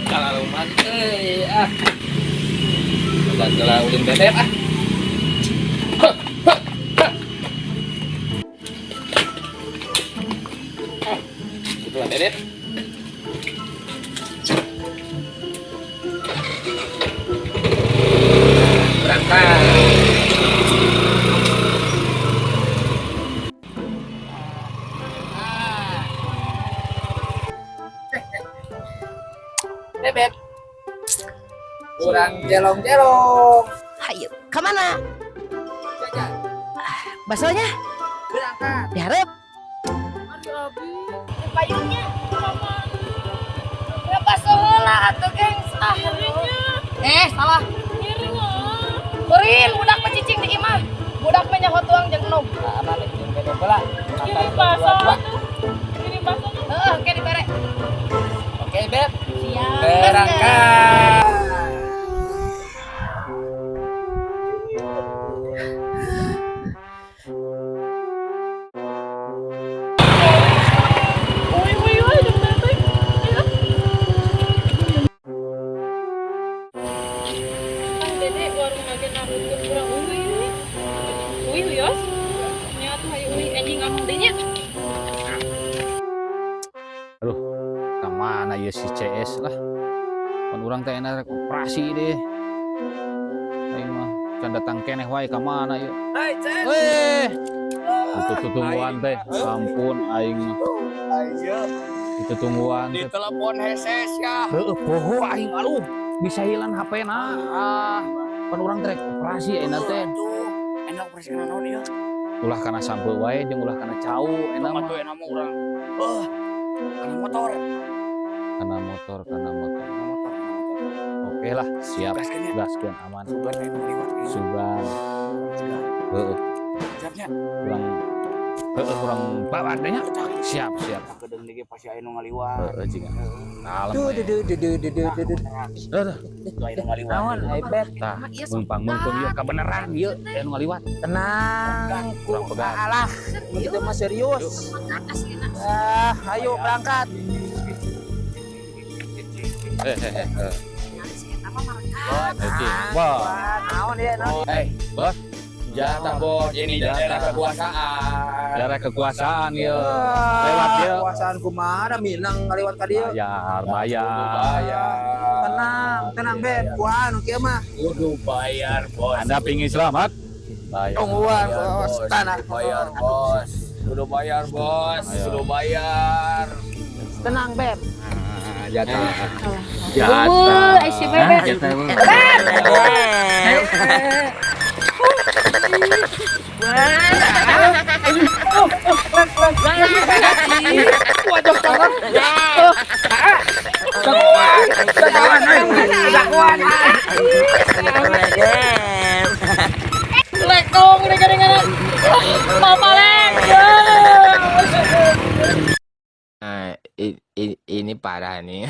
Kalaluman euy ah. Udah geula ulin bebek ah. Hah, hah, hah. Ah, itulah bebek. Berangkat. Bebek. Kurang jelong-jelong. Hayu, kemana? Jajan. Basonya Berangkat. diharap. Payungnya ya baso heula atuh gengs. Ah, salah. Kurin budak mah cicing di imah. Budak mah nyaho tuang jeung enom. Aman jeung bebek heula. Kirim baso tuh. Kirim baso tuh. Heeh, engke dibere. Oke, Beb. Siap. Berangkat. Uy, uy, uy, jeung teteh. Ayo. Ah, Dede, warung lagi naruh kurang uy, uy. Uy, uyos. Nya tuh hayu uy anjing ngomong deui nya. Aduh, kemana ya si CS lah. Pan urang teh enak rek operasi deh. Aing mah can datang keneh wae ka mana ieu. Hai, Cen. Eh, itu tutungguan teh. Ampun aing mah. Ayo. Itu tungguan Di teh. telepon heses ya. Heueuh poho aing aduh. Bisa hilang HP na. Ah, pan urang teh rek operasi ayeuna teh. Tuh, enak operasi kana naon ieu? Ulah kana sampeu wae jeung ulah kana cau enak mah. Tuh enak mah urang. Oh, kana motor. Kana motor, kana motor. Kana motor, kana motor. Oke lah, siap. Gaskeun nya. Gaskeun aman. Sugan aya nu liwat ieu. Sugan. Heeh, Siapnya. kurang heeh kurang bawa nya. Siap, siap. Kedeung ge pasti aya nu ngaliwat. Heeh jiga. Kalem. Duh, we. duh, duh, duh, duh, duh, duh, duh. Aduh, Tuh aya nu ngaliwat. Naon, ai Bet? tah, meungpang meungpeung ieu kabeneran ieu aya nu ngaliwat. Tenang, ku Kurang pegang. alah, begitu mah serius. Ah, ayo berangkat. Eh eh eh. eh. Oke. Wah, Wah, naon ya, naon. Eh, Bos. Jatah bos, ini daerah kekuasaan. Daerah kekuasaan ieu. Wah, Lewat ieu. Kekuasaan kumaha da minang ngaliwat ka dieu. Bayar, bayar. Bayar. Tenang, tenang Bet, kuan nu kieu mah. Kudu bayar, bos. Anda pingin selamat? Bayar. Tungguan, Bayar, bos. bos. Tanah. Kudu bayar, bos. Kudu bayar, bos. Ayo. Kudu bayar. Tenang, Beb. Nah, jatah. Eueuh, ai si bebek. Jatah. Lekong gede-gede. Papa lek. Nah, ini parah nih.